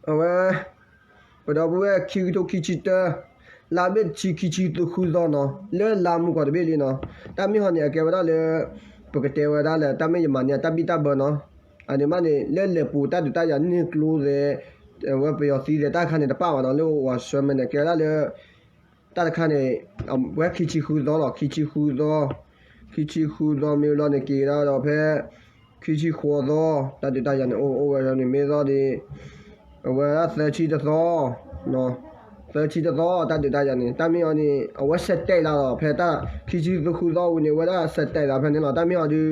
အဝဲ ပဒီပုၢ်ဝဲၢ် ခံကထိခံဆံတၢ လါဘ့ၣ်တဆံ ခံဆံဃုသီနီၤ, လၢလါမူကီၢ်တဘ့ၣ်လံနီၤ. တၢ်မ့ၢ်ဟီန့ၣ် အကဲဝဲဒၣ်လၢ ပကတဲဝဲဒၣ်လၢ တၢ်မ့ၢ်ယမၤန့ၢ်တၢ်ဘံၣ်တၢ်ဘၢနီၤ. အန့ၣ်မးန့ၣ် လၢလဲၤပူၤတၢ်ဒုးတၢ်ယၤန့ၣ်ကျိသဲး အဝဲပယီၤသံသဲးတၢ်တခါန့ၣ်တပၣ်ဘၣ်နီၤ, လၢဝၤဆှၢမဲန့ၣ် ကဲဝဲဒၣ်လၢ တၢ်တခါန့ၣ် ဝဲခံဆံဃုသီလီၤ, ခံဆံဃုသီ, ခံဆံဃုသီမ့ၢ်ဝဲလီၤန့ၣ် က့ၤဒၣ်ဒီးဖဲ ခံဆံဃိးသီ, တၢ်ဒုးတၢ်ယၤန့ၣ် အိၣ်ဝဲဒၣ်န့ၣ် မ့ၢ်သီဒီး အဝဲဒၣ်သၢဆံတသီ, သၢဆံတသီ တၢ်ဒုးတၢ်ယၤန့ၣ် တၢ်မ့ၢ်အီၤန့ၣ် အဝဲစဲးတဲာ်လၢ်လီၤ ဖဲတၢ်ခံဆံဃုသီဝံၤန့ၣ် အဝဲဒၣ်စဲးတဲာ်လၢ်ဖဲန့ၣ်လီၤ. တၢ်မ့ၢ်အီၤဒုး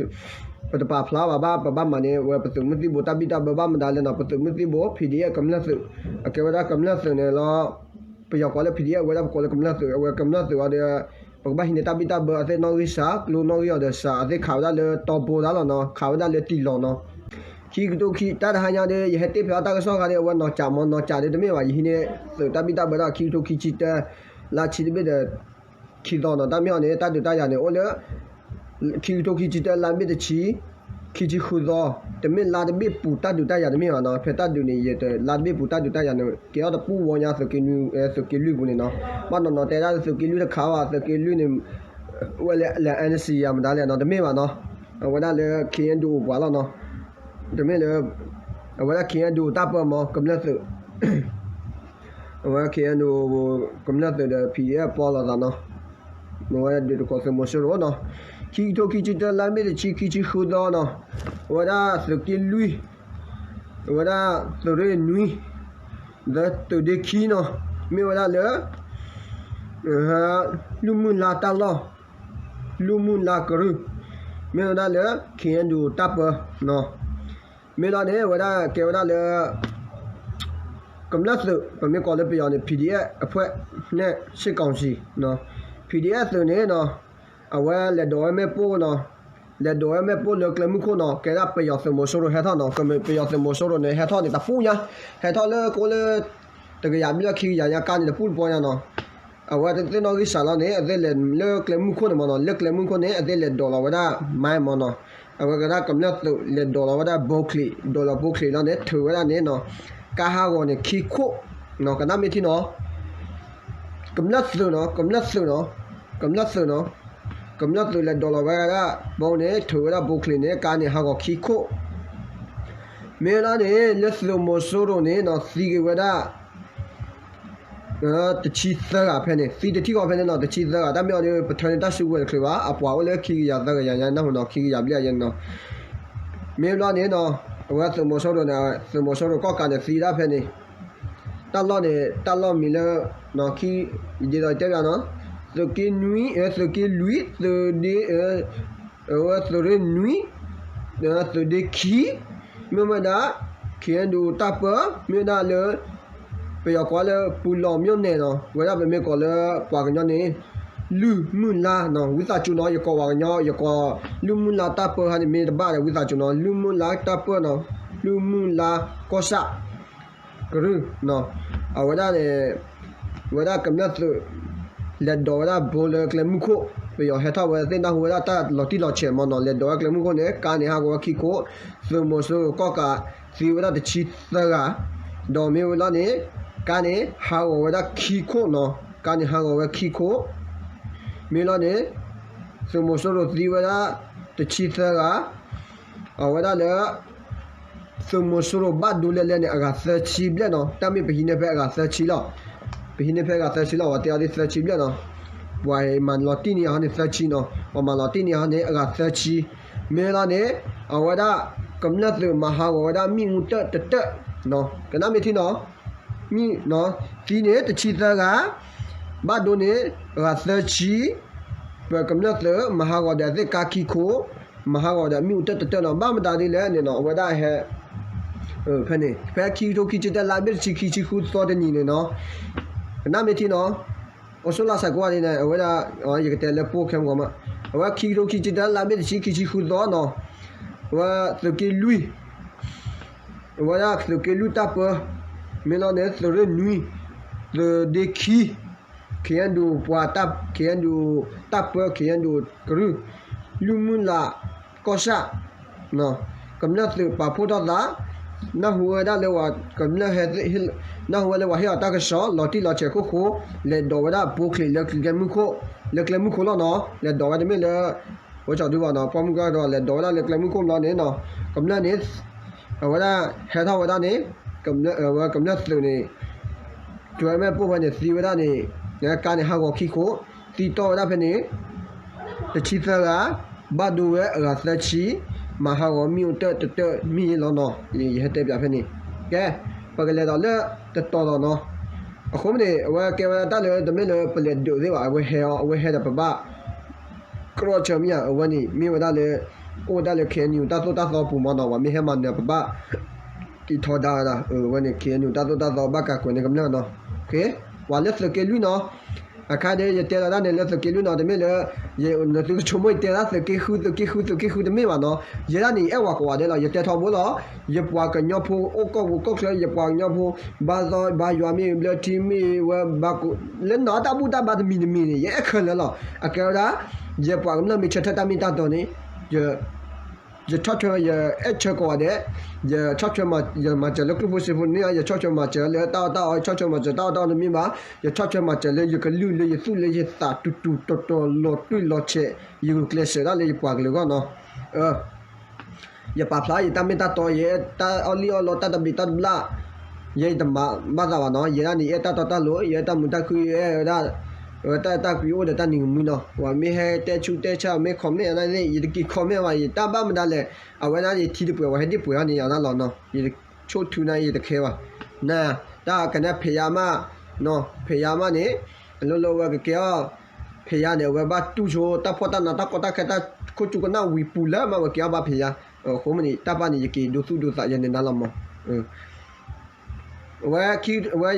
ပတပာ်ဖျါဘၣ်ဘၣ် ပဘၣ်မၤန့ၢ်ဝဲပသုးမုၢ်သံၣ်ဘိတၢ်ဘံၣ်တၢ်ဘၢဘၣ်မတၤလဲၣ်နီၤ, ပသုးမုၢ်သံၣ်ဘိ PDF ကမျၢၢ်သုး အကဲဝဲဒၣ်ကမျၢၢ်သုးန့ၣ်လီၤ. ပယီၤကိးလၢ PDF ဝဲဒၣ်ပကိးလၢကမျၢၢ်သုး, အဝဲကမျၢၢ်သုးအီၤဒီး ပကဘၣ်ဟံးန့ၢ်တၢ်ဘံၣ်တၢ်ဘၢအသ့ၣ်နီၣ်ဂံၢ်စၢ် ကျိနီၣ်ဂံၢ်အီၤဒီးစၢ် အသ့ၣ်ခးဝဲဒၣ်လၢတီဘိဒၣ်လီၤနီၤ, ခးဝဲဒၣ်လၢတံၢ်လီၤနီၤ. ခံကထိခံ တၢ်တဟါညါဒီး ယဟဲတ့ၢ်ဖျါတၢ်ကစီၣ်ခါဒီး အဝဲနီၢ်ကၠးမ့ၢ်နီၢ်ကၠးဒီးတမ့ၢ်ဘၣ်, ယဟံးန့ၢ်သုးတၢ်ဘံၣ်တၢ်ဘၢဒၣ်ခံကထိခံဆံတၢ လါဆံတဘ့ၣ်ဒီး ခံသီနီၤ. တၢ်မ့ၢ်အီၤန့ၣ် တၢ်ဒုးတၢ်ယၤန့ၣ် အိၣ်လၢ ခံကထိခံဆံတၢ လါဘ့ၣ်တဆံ ခံဆံဃုသီ, တမ့ၢ်လါတဘ့ၣ်ပူၤတၢ်ဒုးတၢ်ယၤတမ့ၢ်ဘၣ်နီၤ. ဖဲတၢ်ဒုးန့ၣ် ယတလါတဘ့ၣ်ပူၤတၢ်ဒုးတၢ်ယၤန့ၣ် ကဲထီၣ်တပူၤဝီညါ သုးက့နွံ သုးက့လွံၢ်ပူၤန့ၣ်နီၤ. ဘၣ်နီၤနီၤတဲဒၣ်သုးက့လွံၢ်တခါဘၣ်, သုးက့လွံၢ်န့ၣ် ဝဲလၢ NCA မတၤလဲၣ်နီၤ, တမ့ၢ်ဘၣ်နီၤ. အဝဲဒၣ်လၢ KNDO ပှၤလီၤနီၤ, တမ့ၢ်လၢ အဝဲဒၣ် KNDO တၢ်ပၢမီၤ ကမျၢၢ်သုး အဝဲ KNDO ကမျၢၢ်သုးဒီး PDF ပီလိာ်သးနီၤ, အဝဲဒၣ်ဒုးတခိးသုးမီၤစိရိၤနီၤ, ခံကထိခံဆံတၢ လါမ့ၢ်တဆံ ခံဆံဃုသီနီၤ, အဝဲဒၣ်သုးက့လွံၢ်, အဝဲဒၣ်သုးရ့ၣ်နွံ, ဒီးသုးဒ့ခံနီၤ, မ့ၢ်ဝဲဒၣ်လၢ လုၢ်မုၢ်လါတၢ်လီၢ်, လုၢ်မုၢ်လါကရူၢ်, မ့ၢ်ဝဲဒၣ်လၢ KNDO တၢ်ပၢနီၤ. မ့ၢ်လီၤန့ၣ် အဝဲဒၣ်ကဲဝဲဒၣ်လၢ ကမျၢၢ်သုး ပမ့ၢ်ကိးလၢပယီၤန့ၣ် PDF အဖွဲ့ နဲ့ စစ်ကောင်စီနီၤ, PDF သုးန့ၣ်နီၤ, အဝဲလဲၤဒိးဝဲမ့ၣ်ပိၢ်နီၤ, လဲၤဒိးဝဲမ့ၣ်ပိၢ်လၢကျဲမုၢ်ခိၣ်နီၤ, ကဲဒၣ်ပယီၤသုးမီၤစိရိၤဟဲထီၣ်နီၤ, ပယီၤသုးမီၤစိရိၤန့ၣ် ဟဲထီၣ်န့ၣ် တပူၤညါ, ဟဲထီၣ်လၢကိးလၢ တကယၤဘျဲၣ်ခံကယၤညါကါန့ၣ် တပူၤတပီၤညါနီၤ. အဝဲသ့ၣ်နီၣ်ဂံၢ်စၢ်လီၤန့ၣ် အသ့ၣ်လဲၤလၢကျဲမုၢ်ခိၣ်န့ၣ်မ့ၢ်နီၤ, လၢကျဲမုၢ်ခိၣ်န့ၣ် အသ့ၣ်လဲၤဒိးလီၤဝဲဒၣ် မိုင်း မ့ၢ်နီၤ, အဝဲကဲဒၣ်ကမျၢၢ်သုးလဲၤဒိးလီၤဝဲဒၣ်ဘိချံး, ဒိးလီၤဘိချံးလီၤန့ၣ် ထုးဝဲဒၣ်န့ၣ်နီၤ, ကါဟးဂီၤန့ၣ်ခံခိၣ်, ကနၣ်မ့ၢ်ထံနီၤ, ကမျၢၢ်သုးနီၤ, ကမျၢၢ်သုးနီၤ, ကမျၢၢ်သုးနီၤ, ကမျၢၢ်သုးလဲၤဒိးလီၤဝဲဒၣ်ဘိန့ၣ် ထုးဝဲဒၣ်ဘိချံးန့ၣ် ကါန့ၣ်ဟးဂီၤခံခိၣ် မ့ၢ်ဝဲဒၣ်န့ၣ် လၢသုးမီၤစိရိၤန့ၣ်နီၤ သံက့ၤဝဲဒၣ် တဆံသၢဂၤဖဲန့ၣ်, သံတထံၣ်ဃီဖဲန့ၣ်နီၤ တဆံသၢဂၤ, တၢ်မ့ၢ်အီၤဒီး ပထၢန့ၢ်တၢ်စုကဝဲၤတချုးဘၣ်, အပှၤအိၣ်လၢခံကယၤသၢကယၤညါနၢ်ဟူနီၤ, ခံကယၤဘျဲၣ်ယဲန့ၣ်နီၤ. မ့ၢ်ဘျီန့ၣ်နီၤ အဝဲသုးမီၤစိရိၤန့ၣ် သုးမီၤစိရိၤကီၣ်ကးန့ၣ် သံဒၣ်ဖဲန့ၣ်, တၢ်လီၢ်န့ၣ် တၢ်လီၢ်မံၤလၢ ခံ ယဒ်သိးတဲဘၣ်နီၤ, သုးက့နွံ သုးက့လွံၢ် သုးဒ့ အဝဲသုးရ့ၣ်နွံ သုးဒ့ခံ မ့ၢ်ဝဲဒၣ် KNDO တၢ်ပၢ မ့ၢ်ဝဲဒၣ်လၢ ပယီၤကိးလၢ ပူၤလီၤမြို့နယ် နီၤ, ဝဲဒၣ်ပမ့ၢ်ကိးလၢပှၤကညီန့ၣ် လုၢ်မုၢ်လါနီၤ, ဝံသးစူၤနီၤ ယကိးပှၤကညီ ယကိး လုၢ်မုၢ်လါတၢ်ပၢခါန့ၣ် မ့ၢ်တဘၣ်ဒီး ဝံသးစူၤနီၤ, လုၢ်မုၢ်လါတၢ်ပၢနီၤ, လုၢ်မုၢ်လါကီၢ်ဆၣ် ကရူၢ်နီၤ, အဝဲဒၣ်န့ၣ် ဝဲဒၣ်ကမျၢၢ်သုး လဲၤဒိးဝဲဒၣ်ဘိလၢကျဲမုၢ်ခိၣ်, ပယီၤဟဲထီၣ်ဝဲသ့ၣ်နၢ်ဟူဝဲဒၣ်တၢ်လီၤတံၢ်လီၤဆဲးမ့ၢ်နီၤ, လဲၤဒိးဝဲကျဲမုၢ်ခိၣ်န့ၣ် ကါန့ၣ်ဟးဂီၤဝဲခံခိၣ်, သုးမီၤစိရိၤကီၣ်ကးသံဝဲဒၣ်တဆံသၢဂၤ, ဒီးမ့ၢ်ဝဲလီၤန့ၣ် ကါန့ၣ်ဟးဂီၤဝဲဒၣ်ခံခိၣ်နီၤ, ကါန့ၣ်ဟးဂီၤဝဲခံခိၣ်, မ့ၢ်လီၤန့ၣ် သုးမီၤစိရိၤသံဝဲဒၣ်တဆံသၢဂၤ, အဝဲဒၣ်လၢ သုးမီၤစိရိၤဘၣ်ဒိလဲၤလဲၤန့ၣ် အဂၤသၢဆံဘျဲၣ်နီၤ, တၢ်မ့ၢ်ပဟံးန့ၢ်ဖဲအဂၤသၢဆံလီၤ, ပဟံးန့ၢ်ဖဲအဂၤသၢဆံလီၤ, ပှၤတဲအီၤဒ်သၢဆံဘျဲၣ်နီၤ, ပှၤမၤလီၤတံၢ်န့ၢ်အီၤန့ၣ်သၢဆံနီၤ, ပှၤမၤလီၤတံၢ်န့ၢ်အီၤန့ၣ် အဂၤသၢဆံ, မ့ၢ်လီၤန့ၣ် အဝဲဒၣ် ကမျၢၢ်သုးမၤဟးဂီၤဝဲဒၣ်မ့ၣ်အူတၢၣ်တတၢၣ်, ကနၣ်မ့ၢ်ထံနီၤ မ့ၣ်နီၤ, သံန့ၣ်တဆံသၢဂၤ, ဘၣ်ဒိန့ၣ် အဂၤသၢဆံ, ပကမျၢၢ်သုး မၤဟးဂီၤဒီးအသ့ၣ်ကါခံခိၣ်, မၤဟးဂီၤဒီးမ့ၣ်အူတၢၣ်တတၢၣ်နီၤ, ဘၣ်မတၤဒ်လဲၣ်န့ၣ်နီၤ, အဝဲဒၣ်ဟဲ ဖဲန့ၣ် ဖဲခံကထိခံဆံတၢ လါဘ့ၣ်တဆံ ခံဆံဃုသီတနံၤန့ၣ်နီၤ, ကနၣ်မ့ၢ်ထံနီၤ, အိၣ်ဆိလၢစဲးကိးဂၤဒ်န့ၣ် အဝဲဒၣ် ယကတဲလၢပိၢ်ခဲမုၢ်ဂီၤမး, အဝဲခံကထိခံဆံတၢ လါဘ့ၣ်တဆံ ခံဆံဃုသီနီၤ, အဝဲသုးက့လွံၢ် အဝဲဒၣ်သုးက့လွံၢ်တၢ်ပၢ, မ့ၢ်လီၤန့ၣ် သုးရ့ၣ်နွံ, သုးဒ့ခံ, KNDO ပှၤ KNDO တၢ်ပၢ KNDO ကရူၢ်, လုၢ်မုၢ်လးကီၢ်ဆၣ်, ကမျၢၢ်သုးပာ်ဖှိၣ်ထီၣ်သး, နၢ်ဟူဝဲဒၣ်လၢပှၤကမျၢၢ်ဟဲ, နၢ်ဟူဝဲလၢပှၤဟ့ၣ်အီၤတၢ်ကစီၣ် လီၤတံၢ်လီၤဆဲးခိၣ်ဃိ, လဲၤဒိးဝဲဒၣ်ပိချံးလၢကျဲမုၢ်ခိၣ်, လၢကျဲမုၢ်ခိၣ်လီၤနီၤ, လဲၤဒိးဝဲတမ့ၢ်လၢ ဝဲကၠီဒုဘၣ်နီၤ, ပှၢ်မုၢ်ကၢ်ဒီး လဲၤဒိးဝဲဒၣ်လၢကျဲမုၢ်ခိၣ်ဘျီန့ၣ်နီၤ, ကမျၢၢ်န့ၣ် အဝဲဒၣ်ဟဲထီၣ်ဝဲဒၣ်န့ၣ်, ဝဲကမျၢၢ်သုးန့ၣ် ကၠွဲမဲာ်ပိၢ်ဖဲန့ၣ်သံဝဲဒၣ်န့ၣ်, ကါန့ၣ်ဟးဂီၤခံခိၣ်, သံတီၢ်ဝဲဒၣ်ဖဲန့ၣ် တဆံသၢဂၤ, ဘၣ်ဒိဝဲအဂၤသၢဆံ, မၤဟးဂီၤမ့ၣ်အူတၢၢ်တတၢၢ်မ့ၢ်လီၤနီၤ, ယဟဲတဲပၠးဖဲန့ၣ်, ကဲ, ပကလဲၤဒီးလၢတတီၤဒီးနီၤ, အဃိန့ၣ် အဝဲကဲဝဲဒၣ်တၢ်လၢတမ့ၢ်လၢပလဲၤဒုးသ့ၣ်ဘၣ်, အဝဲဟဲအီၤ, အဝဲဟဲဒီးပဘၣ် ကြၢးဆၢမ့ၢ်ဧါ, အဝဲန့ၣ်မ့ၢ်ဝဲဒၣ်လၢ အိၣ်ဝဲဒၣ်လၢ ခ့ၣ်အဲၣ်ယူၣ် တၢ်သိၣ်တၢ်သီပူၤမ့ၢ်နီၤ, ပှၤမ့ၢ်ဟဲမၤနၢၤပဘၣ် က့ၤထီဒါဝဲဒၣ်, အဝဲန့ၣ် ခ့ၣ်အဲၣ်ယူၣ် တၢ်သိၣ်တၢ်သီဘၣ်ကးကွဲးန့ၢ်ကမျၢၢ်နီၤ, ပှၤလၢသုးက့လွံၢ်နီၤ, အခါဒီးယတဲလီၤဒၣ်န့ၣ်လၢသုးက့လွံၢ်နီၤ, တမ့ၢ်လၢ နသုကဆိကမိၣ်ယတဲဒၣ်သုးက့ဃု သုးက့ဃု သုးက့ဃုတမ့ၢ်ဘၣ်နီၤ, ယဲဒၣ်န့ၣ် ယအဲၣ်ဝဲကိးဂၤဒဲးလီၤ, ယတဲထီဘိလီၤ, ယပှၤကညီဖိအိၣ်ကီၢ်ပူၤကီၢ်ချၢ, ယပှၤကညီဖိ ဘါသီဘါယွၤမ့ၢ်ဘျၢထံမ့ၢ်ဝဲဘါကိး လၢနီၢ်တၢ်ဘူၣ်တၢ်ဘါတမံၤတမံၤန့ၣ် ယအဲၣ်ခဲလၢာ်လီၤ, အကဲဝဲဒၣ် ယပှၤကမျၢၢ်မ့ၢ်ဆၢထၢၣ်တၢ်မ့ၢ်တၢ်တီန့ၣ် ယဆီၣ်ထွဲ ယအဲၣ်ဆၢကိးဂၤဒဲး, ယဆီၣ်ထွဲ ယမၤစၢၤလၢကျိၣ်ဖိစ့ဖိတမ့ၢ်ဘၣ်, ယဆီၣ်ထွဲမၤစၢၤလၢတၢ်အီၣ်တၢ်အီ, ယဆီၣ်ထွဲမၤစၢၤတၢ်အီၣ်တၢ်အီတမ့ၢ်ဘၣ်, ယဆီၣ်ထွဲမၤစၢၤလၢယကလုၢ်လၢယသူၣ်လၢယသး တူၤတူၤတီၤတီၤ လီၤတွံၢ်လီၤဆဲး, ယဂုာ်ကျဲးစၢးဒၣ်လၢယပှၤကလုာ်အဂီၢ်နီၤ, ယပာ်ဖျါယတၢ်မ့ၢ်တၢ်တီ, ယအဲၣ်တၢ်အီၣ်လံၣ်အီၣ်လီတၢ်တဘ့ၣ်တၢ်တဘျၣ်, ယဲယတမၤဘၣ်သးဘၣ်နီၤ, ယဲဒၣ်န့ၣ် ယအဲၣ်တၢ်တီတၢ်လိၤ, ယအဲၣ်တၢ်မုာ်တၢ်ခု, ယအဲၣ်ဝဲဒၣ် ဝဲတၢ်အဲၣ်တၢ်ကွံအိၣ်ဒီးတၢ်နံၤကမှံနီၤ, ပှၤမ့ၢ်ဟဲတဲဆူၣ်တဲဆါ မ့ၢ် comment အန့ၣ် ယတက့ၤ comment ဘၣ်, ယတၢ်ဘၣ်မတၤလဲၣ်, အဝဲဒၣ်ယထံတပှဲၤ ပှၤဟဲဒံးပှဲၤထီၣ်န့ၣ်ယၤဒၣ်လီၤနီၤ, ယဆိၣ်ထူန့ၣ်ယတခဲဘၣ်, န တၢ်ကနဲဖဲးယါမး, ဖဲးယါမးန့ၣ် အလိၤလိၤဝဲကကဲအီၤ, ဖဲးယါန့ၣ် အဝဲဘၣ်တူၢ်ဆိ တၢ်ဖှီၣ်တၢ်နးတၢ်ကီတၢ်ခဲတၢ်ခိၣ်ကနၣ်ဝံၤပူၤလၢမး ဝဲကဲအီၤဘၣ်ဖဲးယါ, အဃိမ့ၢ်န့ၣ် တၢ်ပၢ်န့ၣ် ယက့ၤဒိသူၣ်ဒိသးယဲန့ၣ်နၤလီၤမး, အဝဲ အဝဲ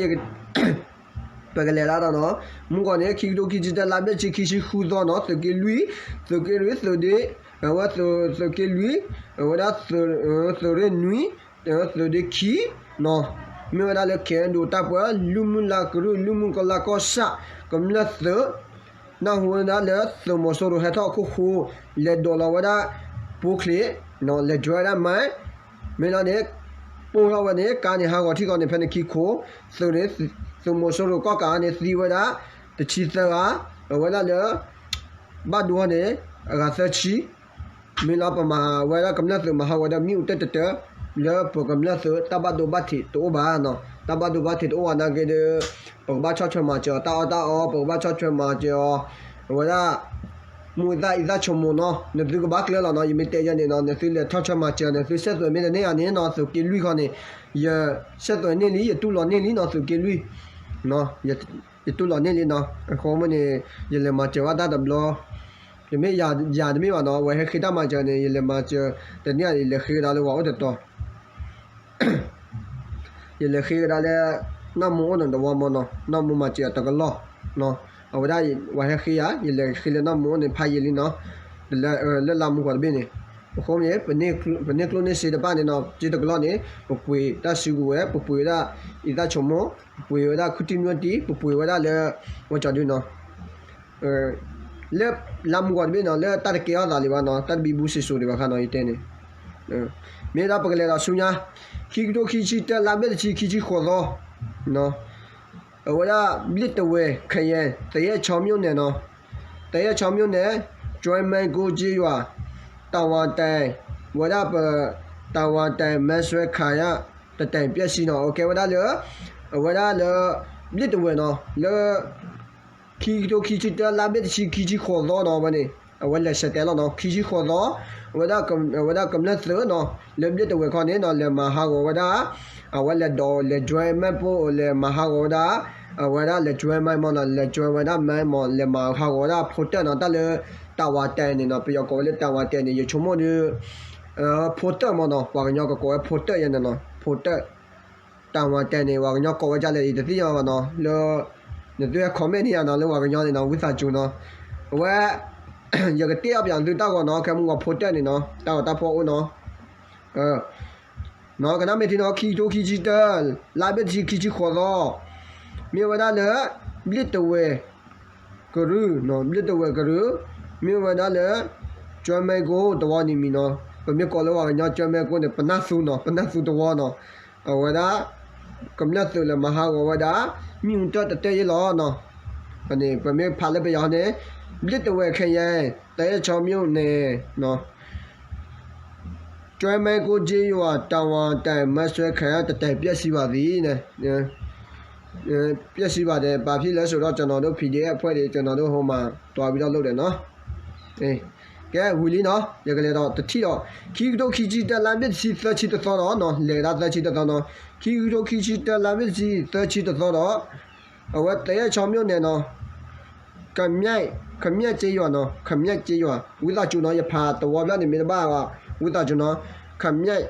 ပကလဲၤလၢဒီးနီၤ, မုၢ်ဂီၤန့ၣ် ခံကထိခံဆံတၢ လါဘ့ၣ်တဆံခံဆံဃုသီနီၤ, သုးက့လွံၢ်, သုးက့လွံၢ်, သုးဒ့, အဝဲ သုးက့လွံၢ်, အဝဲဒၣ် သုးရ့ၣ်နွံ, သုးဒ့ခံနီၤ, မ့ၢ်ဝဲဒၣ်လၢ ခဲဒိၣ်တၢ်ပၢ လွံၢ်မုၢ်လါကရူၢ် လွံၢ်မုၢ်ကလါကီၢ်ဆၣ် ကမျၢၢ်သုး နၢ်ဟူဝဲဒၣ်လၢသုးမီၤစိရိၤဟဲထီၣ်အခိၣ်ဃိ, လဲၤဒိးလီၤဝဲဒၣ် ပိချ့, လဲၤဒွဲဝဲဒၣ်မး, မ့ၢ်လီၤန့ၣ် ပိၢ်ထီၣ်ဝဲန့ၣ် ကါန့ၣ်ဟးဂီၤထံၣ်ဃီန့ၣ် ဖဲန့ၣ်ခံခိၣ်, သုးန့ၣ် သုးမီၤစိရိၤကီၢ်ကးန့ၣ်သံဝဲဒၣ် တဆံသၢဂၤ, အဝဲဒၣ်လၢ ဘၣ်ဒိဟီန့ၣ် အဂၤသၢဆံ မ့ၢ်လီၤ ပမၤဝဲဒၣ်ကမျၢၢ်သုးမၤဟးဂီၤဒီးမ့ၣ်အူတၢၢ်တတၢၢ် လၢပကမျၢၢ်သုးတၢ်ဘၣ်ဒိဘၣ်ထံးတအိၣ်ဘၣ်နီၤ, တၢ်ဘၣ်ဒိဘၣ်ထံးတအိၣ်ဘၣ်နာ်က့ဒီး ပကဘၣ်ဆီၣ်ထွဲမၤစၢၤအီၤ တၢ်အီၣ်တၢ်အီ ပကဘၣ်ဆီၣ်ထွဲမၤစၢၤအီၤ, အဝဲဒၣ် မူသၣ်အံသၣ်ဆိကမိၣ်နီၤ, နသုကဘၣ်ကျဲလီၤနီၤ, ယမ့ၢ်တဲယဲန့ၣ်နီၤ, နသုလဲၤဆီၣ်ထွဲမၤစၢၤ နသုစဲးသွဲးမ့ၢ်တန့ၢ်ဧါန့ၣ်နီၤ, သုးက့လွံၢ်ခီန့ၣ် ယစဲးသွဲးန့ၢ်လံ ယတူၢ်လိာ်န့ၢ်လံနီၤ, သုးက့လွံၢ် ယတူၢ်လိာ်န့ၢ်လံနီၤ, အဃိမ့ၢ်န့ၣ် ယလဲၤမၤစၢၤဘၣ်တၢ်တဘျီ, တမ့ၢ်ယၤတမ့ၢ်ဘၣ်နီၤ, အဝဲဟဲဃ့တၢ်မၤစၢၤန့ၣ် ယလဲၤမၤစၢၤ တန့ၢ်ဧါ ယလဲၤဃ့ကဒါလၢပှၤအိၣ်တတီၤ ယလဲၤဃ့ကဒါလၢ နီၢ်မူအိၣ်နီၤ တဝီမီနီၤ, နီၢ်မူမၤစၢၤအတကလီၢ်, အဝဲဒၣ် ပှၤဟဲဃ့ယၤ ယလဲၤဃ့လၢနီၢ်မူအိၣ်န့ၣ် ဖးယံာ်လံနီၤ, လၢလါမူကီၢ်တဘ့ၣ်န့ၣ်, အဃိန့ၣ် ပန့ၢ်ကျိၣ်န့ၢ်စ့တဖၣ်န့ၣ်နီၤ, စ့တကလီၢ်န့ၣ် ပပှ့ၤတၢ်စုကဝဲၤ ပပှ့ၤဝဲဒၣ် အံသၣ်ဆိကမိၣ်, ပပှ့ၤဝဲဒၣ် ခုတံၢ်မၠိတံၢ်, ပပှ့ၤဝဲဒၣ်လၢ ဝဲကၠီဒုနီၤ လၢလါမူကီၢ်တဘ့ၣ်နီၤ လၢတၢ်တကဲထီၣ်သးလံဘၣ်နီၤ, တၢ်တဘံဘူစံးစိၤဒံးဘၣ်ခါနီၤ ယတဲန့ၣ်, မ့ၢ်ဒၣ်ပကလဲၤဒီးဆူညါ, ခံကထိခံဆံတၢ လါဘ့ၣ်တဆံခံဆံဃိးသီ, အဝဲဒၣ် ဘျ့ၣ်တဝဲၢ် ခယဲၢ် သရဲဆီမြို့နယ်နီၤ, သရဲဆီမြို့နယ် ကၠွဲမဲကိကျေးရွာ တာဝါတိုင် ဝဲဒၣ်ပ တာဝါတိုင် မဲဆွဲခါရ တတိုင်ပျက်စီးနီၤ, အကဲဝဲဒၣ်လၢ အဝဲဒၣ်လၢ ဘျ့ၣ်တဝဲၢ်နီၤ လၢ ခံကထိခံဆံတၢ လါဘ့ၣ်တဆံခံဆံဃိးသီနီၤ ဝဲန့ၣ် အဝဲလဲၤဆဲးတဲလီၤနီၤ ခံဆံဃိးသီ, အဝဲဒၣ် အဝဲဒၣ်ကမျၢၢ်သုးနီၤ လၢဘျ့ၣ်တဝဲၢ်ခီန့ၣ်နီၤ လဲၤမၤဟးဂီၤဝဲဒၣ် အဝဲလဲၤဒိးလဲၤဒွဲမဲာ်ပိၢ် လဲၤမၤဟးဂီၤဝဲဒၣ် အဝဲဒၣ်လဲၤဒွဲမဲာ်မီၢ်နီၤ လဲၤဒွဲဝဲဒၣ်မဲာ်မီၢ် လဲၤမၤဟးဂီၤဝဲဒၣ်ဖိတၢၣ်နီၤ တၢ်လၢ တၢ်ဝၤတဲန့ၣ်နီၤ ပယီၤကိးဝဲလၢတၢ်ဝၤတဲန့ၣ် ယဆိကမိၣ်ဒီး ဖိတၢၣ်မီၢ်နီၤ ပှၤကညီကကိးဝဲဖိတၢၣ်ယဲန့ၣ်နီၤ ဖိတၢၣ် တၢ်ဝၤတဲန့ၣ် ပှၤကညီကိးဝဲဒ်လဲၣ် ယတသ့ၣ်ညါဘၣ်နီၤ လၢ နသုဟဲ comment န့ၢ်ယၤနီၤ လၢပှၤကညီန့ၣ်နီၤ ဝံသးစူၤနီၤ အဝဲ ယကတ့အီၣ်ပၠးသုတၢ်ဂီၤနီၤ ခဲမုၢ်ဂီၤဖိတၢၣ်န့ၣ်နီၤ တၢ်ဂီၤတၢ်ဖီၣ်အိၣ်နီၤ နီၤ ကနၣ်မ့ၢ်ထံနီၤ ခံကထိခံဆံတၢ လါဘ့ၣ်တဆံခံဆံဃိးသီ မ့ၢ်ဝဲဒၣ်လၢ ဘျ့ၣ်တဝဲၢ် ကရူၢ် ဘျ့ၣ်တဝဲၢ်ကရူၢ် မ့ၢ်ဝဲဒၣ်လၢ ကၠွဲမဲကိတဝီန့ၣ်မံၤနီၤ ပမ့ၢ်ကိးလၢပှၤကညီကၠၢမဲကိန့ၣ် ပနၢ်သူနီၤ, ပနၢ်သူတဝီနီၤ, အဝဲဒၣ် ကမျၢၢ်သုးလဲၤမၤဟးဂီၤဝဲဒၣ် မ့ၣ်အူတၢၢ်တတၢၢ်ယ့ၢ်လီၤနီၤ. န့ၣ် ပမ့ၢ်ဖးလၢပယီၤန့ၣ် ဘျ့းတဝဲခဲယဲ သရဲချောင်းမြို့နယ်နီၤ ကၠၢမဲကိကျေးရွာ တာဝန်တန်မဲဆွဲခံရ တတိုင်ပျက်စီးပါသည်န့ၣ် ပျက်စီးပါတယ် ဘာဖြစ်လဲဆိုတော့ ကျွန်တော်တို့ PDF အဖွဲ့တွေ ကျွန်တော်တို့ဟိုမှာ သွားပြီးတော့လုပ်တယ်နော်. ကဲ ဝံၤလံနီၤ ယကလဲၤဒီးတထံၣ်ဒီး ခံကထိခံဆံတၢ လါမ့ၤတဆံသၢဆံတသီဒီးနီၤ လဲၤဒၣ်သၢဆံတသီနီၤ ခံကထိခံဆံတၢ လါမ့ၤတဆံသၢဆံတသီဒီး အဝဲသရဲချောင်းမြို့နယ်နီၤ ခမျဲၣ် ခမျဲၣ်ကျေးရွာနီၤ ခမျဲၣ်ကျေးရွာ ဝံသးစူၤနီၤ ယဖးတဝီဘျီန့ၣ် မ့ၢ်တဘၣ်ဘၣ် ဝံသးစူၤနီၤ ခမျဲၣ်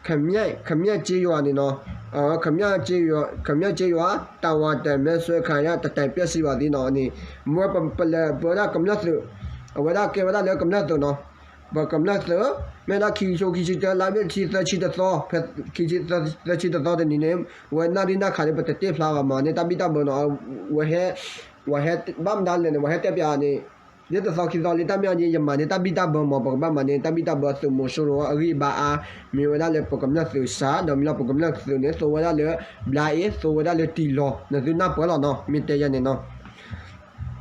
ခမျဲၣ် ခမျဲၣ်ကျေးရွာန့ၣ်နီၤ ခမျဲၣ်ကျေးရွာ ခမျဲၣ်ကျေးရွာ တာဝန်တန်မဲဆွဲခံရ တတိုင်ပျက်စီးပါသည်နီၤန့ၣ် မ့ၢ်ဝဲပလဲၤပဝဲဒၣ်ကမျၢၢ်သုး အဝဲဒၣ်ကဲဝဲဒၣ်လၢကမျၢၢ်သုးနီၤ ပကမျၢၢ်သုး မ့ၢ်ဒၣ်ခံကထိခံဆံတၢ လါမ့ၤတဆံသၢဆံတသီ ဖဲခံဆံသၢဆံတသီတနံၤန့ၣ် ဝဲနၣ်ရံၣ်နၣ်ခးန့ၣ် ပတတဲဖျါဘၣ်မၤန့ၢ်တၢ်ဘံၣ်တၢ်ဘၢနီၤ ဝဲဟဲ ဝဲဟဲဘၣ်မတၤလဲၣ်န့ၣ် ဝဲဟဲတဲပၠးန့ၣ် ဒ်တသီခံသီလံ တၢ်မ့ၢ်အီၤဒ် ယမၤန့ၢ်တၢ်ဘံၣ်တၢ်ဘၢမး ပကဘၣ်မၤန့ၢ်တၢ်ဘံၣ်တၢ်ဘၢသုးမီၤစိရိၤအဂံၢ်အဘါအါ မ့ၢ်ဝဲဒၣ်လၢပကမျၢၢ်သုးစှၤ ဒီးမ့ၢ်လီၤပကမျၢၢ်သုးန့ၣ် သိဝဲဒၣ်လၢ ဘျါအ့ သိဝဲဒၣ်လၢတံၢ်လီၤ နသုနၢ်ပၢၢ်လီၤနီၤ မ့ၢ်တဲယဲန့ၣ်နီၤ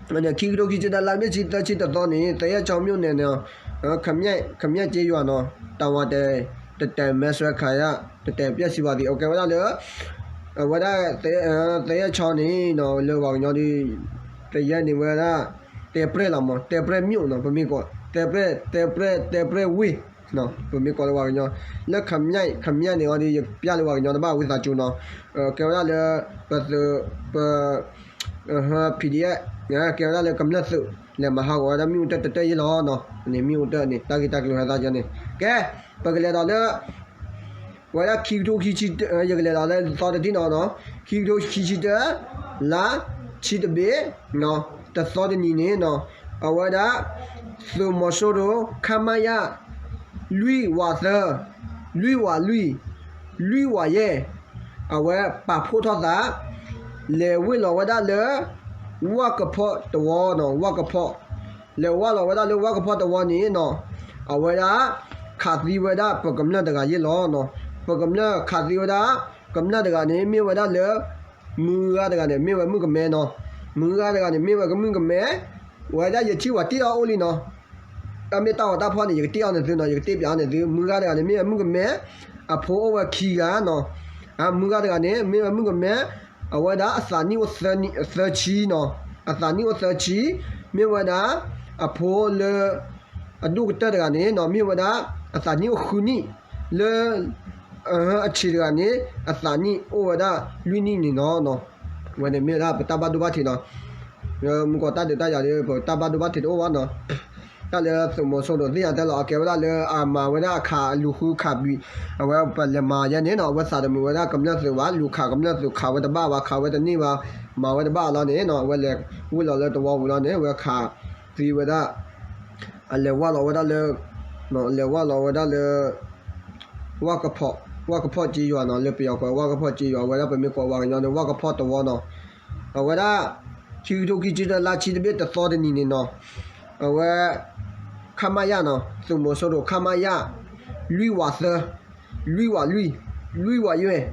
ခံကထိခံဆံတၢ လါမ့ၤတဆံသၢဆံတသီန့ၣ် သရဲချောင်းမြို့နယ်နီၤ ခမျဲၣ် ခမျဲၣ်ကျေးရွာနီၤ တာဝန်တန်မဲဆွဲခံရ တတိုင်ပျက်စီးပါသည် အကဲဝဲဒၣ်လၢ အဝဲဒၣ် သရဲချောင်းန့ၣ်နီၤ လၢပှၤကညီဒ် သရဲန့ၣ်ဝဲဒၣ် တဲပြဲၣ်လီၤမး တဲပြဲၣ်မ့ၣ်နီၤ ပမ့ၢ်ကိး တဲပြဲၣ် တဲပြဲၣ် တဲပြဲၣ်ဝ့ၢ် ပမ့ၢ်ကိးလၢပှၤကညီ လၢခမျဲၣ် ခမျဲၣ်န့ၣ်အီၤဒ် ယပျၢ်လၢပှၤကညီတဘၣ် ဝံသးစူၤနီၤ ကဲဝဲဒၣ်လၢ ပသုး ပ PDF ကဲဝဲဒၣ်လၢကမျၢၢ်သုး လဲၤမၤဟးဂီၤဝဲဒၣ်မ့ၣ်အူတၢၢ်တတၢၢ်ယ့ၢ်လီၤနီၤ န့ၣ်မ့ၣ်အူတၢၢ်န့ၣ် တၢ်ဂ့ၢ်တၢ်ကျိၤဟဲသးကန့ၣ် ကဲ ပကလဲၤဒီးလၢ ဝဲဒၣ်ခံကထိခံဆံတၢ ယကလဲၤဒီးလၢသီတထံၣ်နီၤနီၤ ခံကထိခံဆံတၢ လါဆံတဘ့ၣ် တသီတနံၤန့ၣ်နီၤ အဝဲဒၣ် သုးမီၤစိရိၤ ခမရ လွံၢ်ဝးသၢ လွံၢ်ဝးလွံၢ် လွံၢ်ဝးယဲၢ် အဝဲပာ်ဖှိၣ်ထီၣ်သး လဲၤဝ့ၢ်လီၤဝဲဒၣ်လၢ ဝၣ်ကဖီၣ်တဝီနီၤ ဝၣ်ကဖီၣ် လဲၤဝ့ၢ်လီၤဝဲဒၣ်လၢဝၣ်ကဖီၣ်တဝီန့ၣ်နီၤ အဝဲဒၣ် ခးသံဝဲဒၣ်ပကမျၢၢ်တဂၤယ့ၢ်လီၤနီၤ ပကမျၢၢ်ခးသံဝဲဒၣ် ကမျၢၢ်တဂၤန့ၣ် မ့ၢ်ဝဲဒၣ်လၢ မုၢ်ဂၤတဂၤန့ၣ် မ့ၢ်ဝဲမုၣ်ကမဲနီၤ မုၢ်ဂၤတဂၤန့ၣ် မ့ၢ်ဝဲကမုၣ်ကမဲ ဝဲဒၣ်ယထံၣ်ဝဲတ့ၢ်အီၤအိၣ်လံနီၤ တၢ်မ့ၢ်တၢ်ဂီၤတၢ်ဖီၣ်န့ၣ် ယကတ့ၢ်အီၤန့ၣ်သုနီၤ ယကတ့ၢ်ပၠးအီၤန့ၣ်သု မုၢ်ဂၤတဂၤန့ၣ် မ့ၢ်ဝဲမုၣ်ကမဲ အဖိအိၣ်ဝဲခံဂၤနီၤ မုၢ်ဂၤတဂၤန့ၣ် မ့ၢ်ဝဲမုၣ်ကမဲ အဝဲဒၣ်အသးနံၣ်အိၣ်သၢဆံနီၤ အသးနံၣ်အိၣ်သၢဆံ မ့ၢ်ဝဲဒၣ် အဖိလၢ အဒိၣ်ကတၢၢ်တဂၤန့ၣ်နီၤ မ့ၢ်ဝဲဒၣ် အသးနံၣ်အိၣ်ဃုနံၣ် လၢ အဆံးတဂၤန့ၣ် အသးနံၣ်အိၣ်ဝဲဒၣ်လွံၢ်နံၣ်န့ၣ်လီၤနီၤ ဝဲန့ၣ်မ့ၢ်ဝဲဒၣ်ပတၢ်ဘၣ်ဒိဘၣ်ထံးနီၤ မုၢ်ကီးတၢ်ဒုးတၢ်ယၤဒီး ပတၢ်ဘၣ်ဒိဘၣ်ထံးတအိၣ်ဘၣ်နီၤ တၢ်လၢသုးမီၤစိရိၤသ့ၣ်ညါတဲလီၤ အကဲဝဲဒၣ်လၢအမၤဝဲဒၣ်အခးအလူၤဃုခးဘံး အဝဲပလဲၤမၤယဲန့ၣ်နီၤ အဝဲသးတမုာ်ဝဲဒၣ်ကမျၢၢ်သုးဘၣ် လူၤခးကမျၢၢ်သုးခးဝဲတဘၣ်ဘၣ် ခးဝဲတန့ၢ်ဘၣ် မၤဝဲတဘၣ်လီၤန့ၣ်နီၤ အဝဲလဲၤဝ့ၢ်လီၤလၢတဝီပူၤလီၤန့ၣ် အဝဲခးသံဝဲဒၣ် အလဲၤဝ့ၢ်လီၤဝဲဒၣ်လၢ လဲၤဝ့ၢ်လီၤဝဲဒၣ်လၢ ဝၣ်ကဖီၣ် ဝၣ်ကဖီၣ်စ့ယွၤနီၤ လၢပယီၤကိးဝၣ်ကဖီၣ်စ့ယွၤ အဝဲဒၣ်ပမ့ၢ်ကိးဝဲကညီန့ၣ် ဝၣ်ကဖီၣ်တဝီနီၤ အဝဲဒၣ် ခံကထိခံဆံတၢ လါဆံတဘ့ၣ်တသီတနံၤန့ၣ်နီၤ အဝဲ ခမရနီၤ သုးမီၤစိရိၤ ခမရ လွံၢ်ဝးသၢ လွံၢ်ဝးလွံၢ် လွံၢ်ဝးယဲၢ်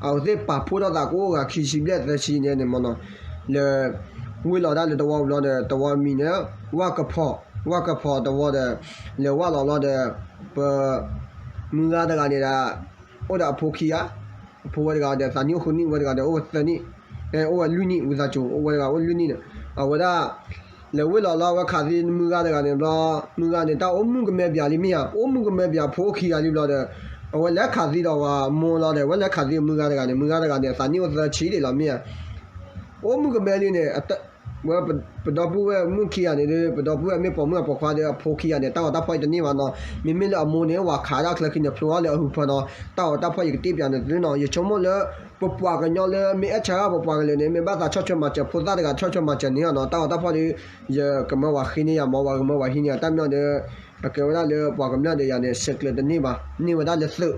အဝဲသ့ၣ်ပာ်ဖှိၣ်ထီၣ်သးကအိၣ်ဂၤခံဆံဘျဲၣ်သၢဆံန့ၣ်န့ၣ်မ့ၢ်နီၤ လဲၤဝ့ၢ်လီၤဒၣ်လၢတဝီပူၤလီၤဒီး တဝီမံၤန့ၣ် ဝၣ်ကဖီၣ် ဝၣ်ကဖီၣ်တဝီဒီး လဲၤဝ့ၢ်လီၤလီၤဒီး ပ မုၢ်ဂၤတဂၤန့ၣ်ဒီး အိၣ်ဒီးအဖိခံဂၤ အဖိဝဲတဂၤဒီး သးနံၣ်အိၣ်ဃုနံၣ် ဝဲတဂၤဒီး အိၣ်ဝဲသၢနံၣ် အိၣ်ဝဲလွံၢ်နံၣ် ဝံသးစူၤ အိၣ်ဝဲတဂၤအိၣ်လွံၢ်နံၣ်န့ၣ် အဝဲဒၣ် လဲၤဝ့ၢ်လီၤလီၤ အဝဲခးသံမုၢ်ဂၤတဂၤန့ၣ်ဘျီ မုၢ်ဂၤန့ၣ် တၢ်အိၣ်မုၣ်ကမဲဘၣ်လံမ့ၢ်ဧါ အိၣ်မုၣ်ကမဲဘၣ် ဖိအိၣ်ခံဂၤလံဘျီဒီး အဝဲလဲၤခးသံဒီးဝဲမိၢ်လီၤဒီး အဝဲလဲၤခးသံမုၢ်ဂၤတဂၤန့ၣ် မုၢ်ဂၤတဂၤန့ၣ် အသးနံၣ်အိၣ်သၢဆံဒံးလီၤမ့ၢ်ဧါ အိၣ်မုၣ်ကမဲလံန့ၣ် ဝဲပဒီပုၢ်ဝဲၢ်မုၣ်ခံဂၤန့ၣ်ဒီး ပဒီပုၢ်ဝဲၢ်မ့ၢ်ပိာ်မုၣ်အပိာ်ခွါဒီး အဖိခံဂၤန့ၣ် တၢ်ဂီၤတၢ်ဖီၣ်အံၤတန့ၢ်ဘၣ်နီၤ မ့မ့ၢ်လၢအမိၢ်န့ၣ် ဝၤခးဒၣ်ချၢခံန့ၣ် ဖျိထီၣ်လၢအဟူးဖၢနီၤ တၢ်ဂီၤတၢ်ဖီၣ်ယကတ့ပၠးန့ၣ်သုနီၤ ယဆိကမိၣ်လၢ ပပှၤကညီလၢမ့ၢ်အဲၣ်ဆၢပပှၤကလုာ်န့ၣ် မ့ၢ်ဘၣ်သးဆီၣ်ထွဲမၤစၢၤ ဖိသၣ်တဂၤဆီၣ်ထွဲမၤစၢၤန့ၣ်နီၤ တၢ်ဂီၤတၢ်ဖီၣ်ဒီး ယကမၢဝၤဃ့န့ၢ်ယၤမ့ၢ် ဝၤကမၢဝၤဟံးန့ၢ်ယၤ တၢ်မ့ၢ်ဒီး အကဲဝဲဒၣ်လၢပှၤကမျၢၢ်ဒီးယၤန့ၣ် ဆဲးကျၢတန့ၢ်ဘၣ် န့ၢ်ဝဲဒၣ်လၢသုး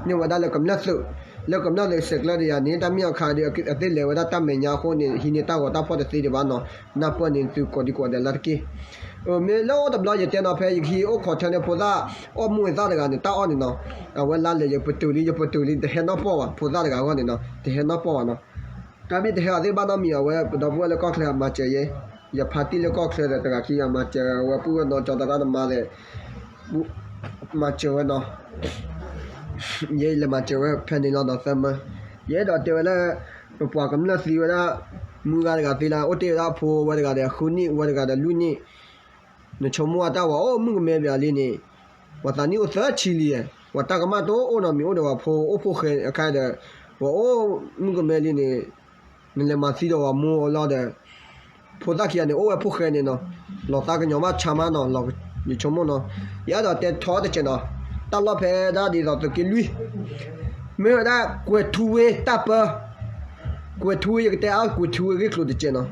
န့ၢ်ဝဲဒၣ်လၢကမျၢၢ်သုး လၢကမျၢၢ်သုးဆဲးကျၢဒီးယၤန့ၣ် တၢ်မ့ၢ်အခါဒီး အသ့ၣ်လဲၤဝဲဒၣ်တၢ်မဲာ်ညါအဃိန့ၣ် ဟံးန့ၢ်တၢ်ဂီၤတၢ်ဖီၣ်တသ့ဒံးဘၣ်နီၤ နၢ်ပၢၢ်န့ၣ်သုကိးဒံကိးဒဲးလၢတက့ၢ် မ့ၢ်လၢအိၣ်တဘျီယတဲနီၤ ဖဲယကဟံးအိၣ်ခိးထဲန့ၣ် ဖိသၣ်အိၣ်မူဝဲသၣ်တဂၤန့ၣ် တၢ်အီၣ်န့ၣ်နီၤ, အဝဲလါလဲၤယပတုာ်လံ ယပတုာ်လံ တဟဲနီၢ်ပီၢ်ဘၣ် ဖိသၣ်တဂၤအဂီၢ်န့ၣ်နီၤ တဟဲနီၢ်ပီၢ်ဘၣ်နီၤ. တၢ်မ့ၢ်တဟဲအီၤသ့ၣ်ဘၣ်နီတမံၤ အဝဲပဒီပုၢ်ဝဲၢ်လၢကီၢ်ချၢမၤစၢၤယဲ, ယဖါတံၢ်လၢကီၢ်ချၢဒီးတဂၤခံဂၤမၤစၢၤဝဲ ပုၢ်ဝဲၢ်နီၤ ကၠီသရၣ်နမါဒီး မၤစၢၤဝဲနီၤ. ယဲယလဲၤမၤစၢၤဝဲဖဲန့ၣ်လီၤနီၤ သၢမၢ. ယအဲၣ်ဒိးတဲဝဲလၢ ပပှၤကမျၢၢ်သံဝဲဒၣ် မုၢ်ဂၤတဂၤသံလၢ အိၣ်တ့ၢ်ဝဲဒၣ်ဖိဝဲတဂၤဒီး ဃုနံၣ်ဝဲတဂၤဒီး လွံၢ်နံၣ်, နဆိကမိၣ်အတၢ်ဝဲအိၣ်မုၣ်ကမဲဘၣ်လံန့ၣ်, ပှၤသးနံၣ်အိၣ်သၢဆံလံ, ပှၤတၢ်ကမၣ်တအိၣ်နီတမံၤ အိၣ်ဒီးပှၤဖိအိၣ်ဖိၣ်ဃဲအခါဒီး ပှၤအိၣ်မုၣ်ကမဲလံန့ၣ် နလဲၤမၤသံဒီးပှၤမိၢ်အလီၢ်ဒီး ဖိသၣ်ခံဂၤန့ၣ် အိၣ်ဝဲဖိၣ်ဃဲန့ၣ်နီၤ, လီၤသးကညီၤဘၣ်ဆါမးနီၤ, ယဆိကမိၣ်နီၤ. ယအဲၣ်ဒိးတဲထီတစဲးနီၤ, တၢ်လီၢ်ဖဲဒၣ်ဒ်သိးသုးက့လွံၢ်, မ့ၢ်ဝဲဒၣ်ကွဲၤထူဝ့တၢ်ပၢ, ကွဲၤထူဝ့ ယကတဲအါ ကွဲၤထူဝ့ဂ့ၢ်ကျိၤတစဲးနီၤ.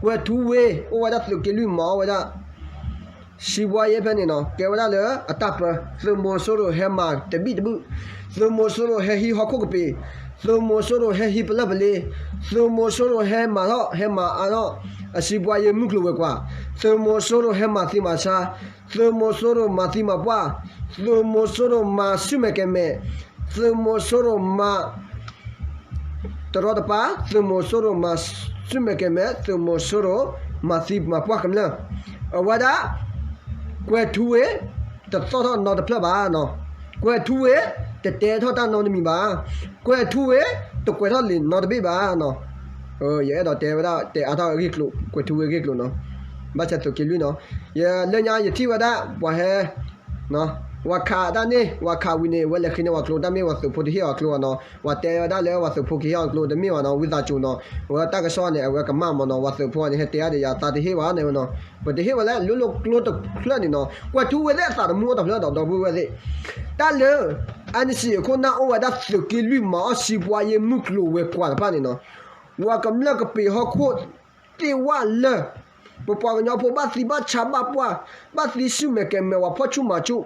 ကွဲၤထူဝ့ အိၣ်ဝဲဒၣ်သုးက့လွံၢ်မၤအီၣ်ဝဲဒၣ် စံးဘှါယဲဖဲန့ၣ်နီၤ ကဲဝဲဒၣ်လၢအတၢ်ပၢ, သုးမီၤစိရိၤဟဲမၤတဘံၣ်တဘုၣ်, သုးမီၤစိရိၤဟဲဟံးဟီၣ်ခိၣ်ကပ့ၤ, သုးမီၤစိရိၤဟဲဟံးပလၢၢ်ပလ့, သုးမီၤစိရိၤဟဲမၤထီၣ် ဟဲမၤအါထီၣ် အစံးဘှါယဲမုၢ်ကျိၤဝဲၤကွာ်, သုးမီၤစိရိၤဟဲမၤသံမၤဆါ, သုးမီၤစိရိၤမၤသံမၤပှၢ်, သုးမီၤစိရိၤမၤဆူၣ်မဲာ်ကဲၤမဲာ်, သုးမီၤစိရိၤမၤ တရီတပါ, သုးမီၤစိရိၤမၤဆူၣ်မဲာ်ကဲၤမဲာ်, သုးမီၤစိရိၤမၤသံမၤပှၢ်ကမျၢၢ်, အဝဲဒၣ် ကွဲၤထူဝ့ တသီၣ်ထီၣ်နီတဖျၢၣ်ဘၣ်နီၤ, ကွဲၤထူဝ့ တတဲထီၣ်တၢ်နီတမံၤဘၣ်, ကွဲၤထူဝ့ တကွဲးထီၣ်လံာ်နီတဘ့ၣ်ဘၣ်နီၤ. ယအဲၣ်ဒိးတဲဝဲဒၣ် တဲအါထီၣ်အဂ့ၢ်ကျိၤ ကွဲၤထူဝ့အဂ့ၢ်ကျိၤနီၤ, ဘၣ်ဆၣ်သုးက့လွံၢ်နီၤ, ယလၢညါယထံၣ်ဝဲဒၣ် ပှၤဟဲ ဝၤခးတၢ်န့ၣ် ဝၤခးဝံၤန့ၣ် ဝဲလဲၤဃ့န့ၢ်ဝဲကျိ တၢ်မ့ၢ်ဝဲသုးဖိတဟ့ၣ်အီၤကျိဘၣ်နီၤ, ဝဲတဲဝဲဒၣ်လၢဝဲသုးဖိကဟ့ၣ်အီၤကျိတမ့ၢ်ဘၣ်နီၤ, ဝံသးစူၤနီၤ, ဝဲတၢ်ကစီၣ်န့ၣ် အဝဲကမၣ်မးနီၤ, ဝဲသုးဖိန့ၣ် ဟဲတဲအါဒီးယၤသးတဟ့ၣ်ဘၣ်န့ၣ်နီၤ, ပတဟ့ၣ်ဝဲလၢ လိလိကျိတဖျၢၣ်န့ၣ်နီၤ, ကွဲၤထူဝ့သ့ၣ်အသးတမူအီၤတဖျၢၣ်ဒီး ဒီပုၢ်ဝဲၢ်သ့ၣ်, တၢ်လၢ အါန့ၣ်စံးအခိၣ်နၢ်အိၣ်ဝဲဒၣ်သုးက့လွံၢ်မၤအီၣ်စံးဘှါယဲမုၢ်ကျိၤဝဲၤကွာ်တဖၣ်န့ၣ်နီၤ, ပှၤကမျၢၢ်ကပ့ၤဟီၣ်ခိၣ် သ့ၣ်ဝဲလၢ ပပှၤကညီဖိဘၣ်သံဘၣ်ဆါဘၣ်ပှၢ်, ဘၣ်သံဆူၣ်မဲာ်ကဲၤမဲာ် ဝၤဖီၣ်ဆူၣ်မၤဆူၣ်,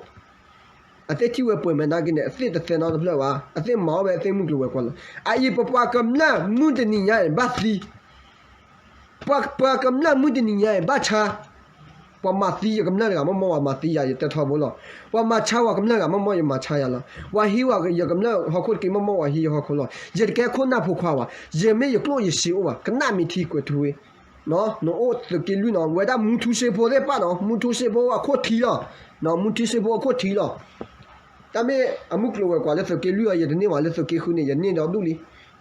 အသ့ၣ်ထံၣ်ဝဲပှဲၤမဲာ်နာ်က့န့ၣ် အသ့ၣ်တသဲနီတဖျၢၣ်ဘၣ်, အသ့ၣ်မၤအီၣ်ဝဲအသ့ၣ်မုၢ်ကျိၤဝဲၤကွာ်လီၤ. အအံၤပပှၤကမျၢၢ်မုၢ်တနံၤညါအံၤဘၣ်သံ, ပှၤကမျၢၢ်မုၢ်တနံၤညါအံၤဘၣ်ဆါ, ပှၤမၤသံယကမျၢၢ်တဂၤ မ့ၢ်မ့ၢ်ဝၤမၤသံယၤ ယတဲထီဘိလီၤ. ပှၤမၤဆါဝဲကမျၢၢ်တဂၤ မ့ၢ်မ့ၢ်ယမၤဆါယၤလီၤ. ပှၤဟံးဝဲယကမျၢၢ်ဟီၣ်ခိၣ်တက့ၢ် မ့ၢ်မ့ၢ်ဝၤဟံးယဟီၣ်ခိၣ်လီၤ. ယတကဲခိၣ်နၢ်ဖိခွါဘၣ်, ယမ့ၢ်ယကျိၣ်ယစ့အိၣ်ဘၣ်, ကနၣ်မ့ၢ်ထံကွဲၤထူဝ့ နအိၣ်သုးက့လွံၢ်နီၤ, ဝဲဒၣ်မူထူစ့ဖိသ့ၣ်တဖၣ်နီၤ, မူထူစ့ဖိအခိၣ်ထံးလီၤ, မူထူစ့ဖိအခိၣ်ထံးလီၤ. တၢ်မ့ၢ်အမုၢ်ကျိၤဝဲၤကွာ်လၢသုးက့လွံၢ်အီၤ ယတန့ၢ်ဘၣ်, လၢသုးက့ဃုန့ၣ် ယန့ၢ်ဒီဒူၣ်လံ.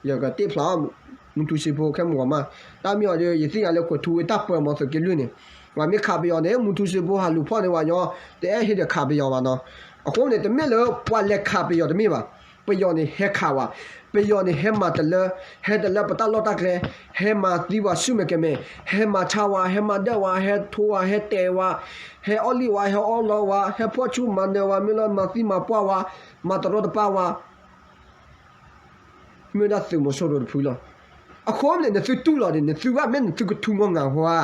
ယကတ့ၢ်ဖျါအီၤ မူထူစ့ဖိခဲမုၢ်ဂီၤမး, တၢ်မ့ၢ်အီၤဒီး ယသ့ၣ်ညါလၢကွဲၤထူဝ့တၢ်ပၢမးသုးက့လွံၢ်န့ၣ်, ပှၤမ့ၢ်ခးပယီၤန့ၣ် မူထူစ့ဖိဟးလူၤဖီၣ်န့ၢ်ဝဲညီ, တအဲၣ်ဟ့ၣ်ဒီးခးပယီၤဘၣ်နီၤ. အဃိန့ၣ် တမ့ၢ်လၢပှၤလဲၤခးပယီၤတမ့ၢ်ဘၣ်, ပယီၤန့ၣ်ဟဲခးဝဲ, ပယီၤန့ၣ်ဟဲမၤတလၢ, ဟဲတလၢပတၢ်လီၢ်တၢ်ကျဲ, ဟဲမၤသံဝဲဆူၣ်မဲာ်ကဲၤမဲာ်, ဟဲမၤဆါဝဲ, ဟဲမၤဒၢၣ်ဝဲ, ဟဲထိဝဲ, ဟဲတဲာ်ဝဲ, ဟဲအီၣ်လံၣ်ဝဲ, ဟဲအီၣ်လီဝဲ, ဟဲဖီၣ်ဆူၣ်မၤနၢၤဝဲ, မ့ၢ်လၢမၤသံမၤပှၢ်ဝဲ, မၤတရီတပါဝဲ မ့ၢ်ဝဲဒၣ်သုးမီၤစိရိၤတဖုလီၤ. အဃိန့ၣ် နသုတူၢ်လိာ်န့ၣ် နသုဘၣ်မ့ၢ်နသုကထူမီၢ်ငါဟါဧါ.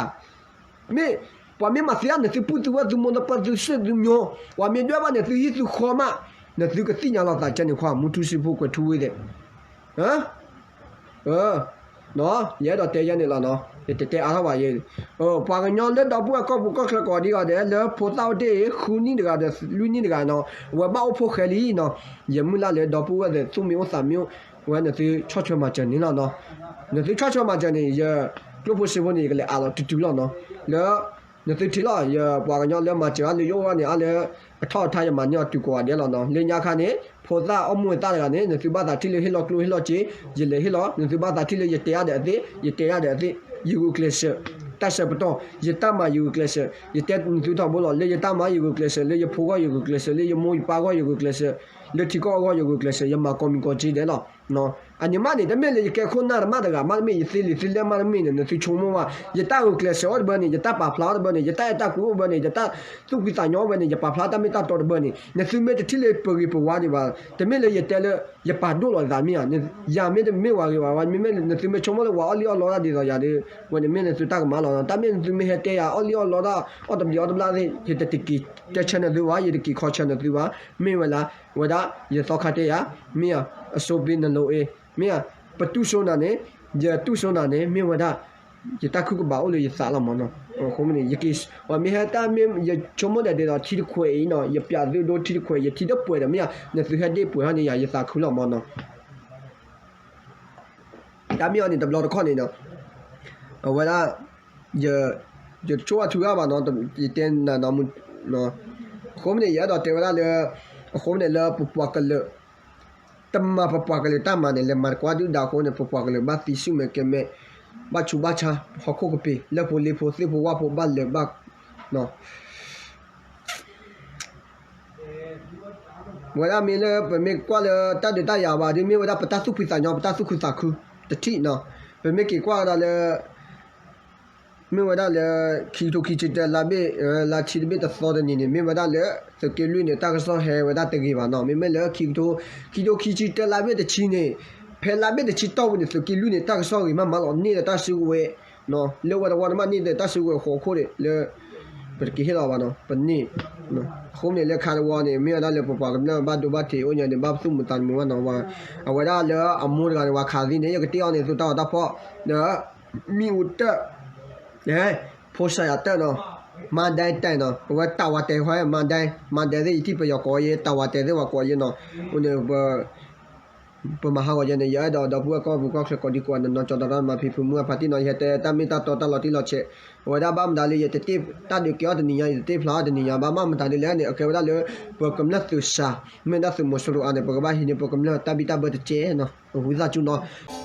မ့ၢ် ပှၤမ့ၢ်မၤသံအါ နသုပုၢ်သုဝဲၢ်သုမိၢ်သုပၢ်သုစ့ၣ်သုမျိၤ, ပှၤမ့ၢ်ဒွဲၣ်ဘၣ်န့ၣ် သုဟံၣ်သုဃီမး, နသုကသ့ၣ်ညါလီၤသးကဲန့ၣ်ခွါ မူထူစ့ဖိကွဲၤထူဝ့သ့ၣ် ယအဲၣ်ဒိးတဲယဲန့ၣ်လီၤနီၤ, ယတတဲအါထီၣ်ဘၣ်ယဲ, ပှၤကညီလၢဒီပုၢ်ဝဲၢ်ကီၢ်ပူၤကီၢ်ချၢကိးဒံးဂီၤဒဲး လၢဖိသၣ်အိၣ်တ့ၢ် ဃုနံၣ်တဂၤဒီးလွံၢ်နံၣ်တဂၤနီၤ, အဝဲဘၣ်အိၣ်ဖိၣ်ဃဲလံနီၤ, ယမုၢ်လၢ်လၢဒီပုၢ်ဝဲၢ်သ့ၣ်သူၣ်မံၤအိၣ်သးမံၤအိၣ်, ဝဲနသုဆီၣ်ထွဲမၤစၢၤန့ၣ်လီၤနီၤ, နသုဆီၣ်ထွဲမၤစၢၤန့ၣ် ယကျိၣ်ဖိစ့ဖိန့ၣ် ယကလဲၤအးလီၤတုၤတုၤလီၤနီၤ, လၢ နသုထံၣ်လီၤ ယပှၤကညီလၢမၤစၢၤအါလၢယအိၣ်အဂီၢ်န့ၣ် အါလၢအထီၣ်အထါယမၤန့ၢ်အီၤတုၤကိးဂၤဒဲးလီၤနီၤ, လၢညါခါန့ၣ် ဖိသၣ်အီၣ်မူဝဲသၣ်တဂၤန့ၣ် နသုဘၣ်သးထံၣ်လၢဟ့ၣ်လီၤကျိၣ်ဟ့ၣ်လီၤစ့ ယလဲၤဟ့ၣ်လီၤ, နသုဘၣ်သးထံၣ်လၢယတဲအါဒီးအသ့ၣ် ယတဲအါဒီးအသ့ၣ်, ယဂုာ်ကျဲးစၢး, တၢ်ဆၢပတီၢ်, ယတၢ်မၤယဂုာ်ကျဲးစၢး, ယတဲနသုထီဘိလီၤ, လၢယတၢ်မၤယဂုာ်ကျဲးစၢး, လၢယဖိဂီၢ်ယဂုာ်ကျဲးစၢး, လၢယမိၢ်ယပၢ်ဂီၢ်ယဂုာ်ကျဲးစၢး, လၢထံကီၢ်အဂီၢ်ယဂုာ်ကျဲးစၢး, ယမၤကိးမံၤကိးက့ဒဲးလီၤ. အန့ၣ်မးန့ၣ် တမ့ၢ်လၢယကဲခိၣ်နၢ်တမးတဂၤမးတမ့ၢ် ယသ့လံာ်သ့လဲၢ်မးတမ့ၢ်န့ၣ် နသုဆိကမိၣ်ဘၣ်, ယတၢ်ဂုာ်ကျဲးစၢးအိၣ်တဘၢန့ၣ်, ယတၢ်ပာ်ဖျါအိၣ်တဘၢန့ၣ်, ယတၢ်အဲၣ်တၢ်ကွံအိၣ်တဘၢန့ၣ်, ယတၢ်သူၣ်ဖှံသးညီအိၣ်တဘၢန့ၣ်, ယပာ်ဖျါတၢ်မ့ၢ်တၢ်တီတဘၢန့ၣ်, နသုမ့ၢ်တထံၣ်လၢပဂ့ၤပဝါဒံးဘၣ်, တမ့ၢ်လၢယတဲလၢ ယပာ်ဒိၣ်လီၤယသးမ့ၢ်ဧါ, ယၤမ့ၢ်တမ့ၢ်ဝဲဂ့ၤဘၣ်, မ့မ့ၢ်နသုမ့ၢ်ဆိကမိၣ်လၢပှၤအီၣ်လံၣ်အီၣ်လီတၢ်ဒ်သိးယၤဒီး ဝဲန့ၣ်မ့ၢ်နသုတၢ်ကမၣ်လီၤ. တၢ်မ့ၢ်နသုမ့ၢ်ဟဲတဲယၤအီၣ်လံၣ်အီၣ်လီတၢ် အီၣ်တဘျံးအီၣ်တဘျၣ်သ့ၣ် ယတက့ၤတဲဆၢနသုဘၣ်, ယတက့ၤခီဆၢနသုဘၣ်, မ့ၢ်ဝဲလၢ ဝဲဒၣ်ယသီခါတဲယၤ, မ့ၢ်ဧါ, အစိပ့နလိၤအ့, မ့ၢ်ဧါ, ပတူၢ်စိနၤန့ၣ်, ယတူၢ်စိနၤန့ၣ် မ့ၢ်ဝဲဒၣ် ယတၢ်ခုကဘၣ်အိၣ်လၢယသးလီၤမၢ်နီၤ. အဃိန့ၣ် ယက့ၤ ပှၤမ့ၢ်ဟဲတၢ်မ့ၢ်ယဆိကမိၣ်ဒၣ်ဒ်သိးထံတခွဲးအံၤနီၤ, ယပျးသုဒိထံတခွဲး ယထံတပှဲၤဒီးမ့ၢ်ဧါ, နသုဟဲဒ့ၣ်ပှဲၤထီၣ်န့ၣ်ယၤ ယသးခုလီၤမၢ်နီၤ. တၢ်မ့ၢ်အီၤန့ၣ် တဘျီတခီၣ်န့ၣ်ဒီး အဝဲဒၣ် ယ ယတဆိၣ်ဘၣ်ထုကဖၣ်ဘၣ်နီၤ, ယတဲနၤနီၤမုၢ် အဃိန့ၣ် ယအဲၣ်ဒိးတဲဝဲဒၣ်လၢ အဃိန့ၣ်လၢပပှၤကလုာ် တမၤပပှၤကလုာ်တၢ်မၤန့ၣ် လဲၤမၤတကွၢ်ဒုၣ်ဒါအဃိန့ၣ် ပပှၤကလုာ်ဘၣ်သံဆူၣ်မဲာ်ကဲမဲာ်, ဘၣ်ဆူးဘၣ်ဆါ, ဟီၣ်ခိၣ်ကပ့ၤ, လၢဖိလ့ဖိ, သ့ၣ်ဖိဝၣ်ဖိ ဘၣ်လဲၤဘၣ် ဝဲဒၣ်မ့ၢ်လၢပမ့ၢ်ကွၢ်လၢတၢ်ဒုးတၢ်ယၤဘၣ်ဒီး မ့ၢ်ဝဲဒၣ်ပတၢ်သူၣ်ဖှံသးညီ ပတၢ်သူၣ်ခုသးခုတထံၣ်နီၤ. ပမ့ၢ်က့ၤကွၢ်ဝဲဒၣ်လၢ မ့ၢ်ဝဲဒၣ်လၢ ခံကထိခံဆံတၢ လါဘ့ၣ် လါထံတဘ့ၣ်တသီတနံၤန့ၣ် မ့ၢ်ဝဲဒၣ်လၢ သုးက့လွံၢ်န့ၣ် တၢ်ကစီၣ်ဟဲဝဲဒၣ်တဂ့ၤဘၣ်နီၤ. မ့မ့ၢ်လၢ ခံကထိခံဆံတၢ လါဘ့ၣ်တဆံန့ၣ် ဖဲလါဘ့ၣ်တဆံတီၢ်ပူၤန့ၣ် သုးက့လွံၢ်န့ၣ် တၢ်ကစီၣ်ဂ့ၤမးမးလီၤန့ၢ်ဒီးတၢ်စုကဝဲၤ လၢဝဲတဝီန့ၣ် မ့ၢ်န့ၢ်ဒီးတၢ်စုကဝဲၤဃိးခိၣ်န့ၣ်လၢ ပတက့ၤဟ့ၣ်လီၤဘၣ်နီၤ ပန့ၢ်. အဃိန့ၣ် လၢခါတဝီန့ၣ် မ့ၢ်ဝဲဒၣ်လၢပပှၤကမျၢၢ်ဘၣ်ဒိဘၣ်ထံးအိၣ်ညါန့ၣ် ဘၣ်သူၣ်မုာ်သးမုာ်ဘၣ်နီၤ. အဝဲဒၣ်လၢအမိၢ်တဂၤန့ၣ် ပှၤခးသံန့ၣ် ယကတ့အီၤန့ၣ် သူၣ်တၢ်အီၣ်တၢ်ဖီၣ် ဒီး မ့ၣ်အူတၢၣ် ဖိစၢ်ယၤတၢၣ်နီၤ, မါဒဲတဲာ်နီၤ, အဝဲတၢ်ဝးတဲာ်ဃီ မါဒဲ, မါဒဲသ့ၣ် ယထံၣ်ပယီၤကိးယဲ တၢ်ဝးတဲာ်သ့ၣ်ဝဲကိးယဲနီၤ. အဃိန့ၣ် ပမၤဟးဂီၤယဲန့ၣ် ယအဲၣ်ဒိးဒီပုၢ်ဝဲၢ်ကီၢ်ပူၤကီၢ်ချၢကိးဒံကိးဂၤ နီၢ်ကၠီဒီးတၢ်မၤဖံးဖုးမုၢ်အဖါတံၢ်နီၤ, ယဟဲတဲတၢ်မ့ၢ်တၢ်တီတၢ်လီၤတံၢ်လီၤဆဲး, အဝဲဒၣ်ဘၣ်မတၤလၢယတတ့ၢ်တၢ်ဒုးကဲအီၤတနံၤညါ ယတတ့ၢ်ဖျါအီၤတနံၤညါဘၣ် မ့ၢ်မတၤဒ်လဲၣ်န့ၣ် အကဲဝဲဒၣ်လၢ ပကမျၢၢ်သုးစၢ် မ့ၢ်ဒၣ်သုးမီၤစိရိၤအါန့ၣ် ပကဘၣ်ဟံးန့ၢ်ပကမျၢၢ်တၢ်ဘံၣ်တၢ်ဘၢတကဲနီၤ, ဝံသးစူၤနီၤ.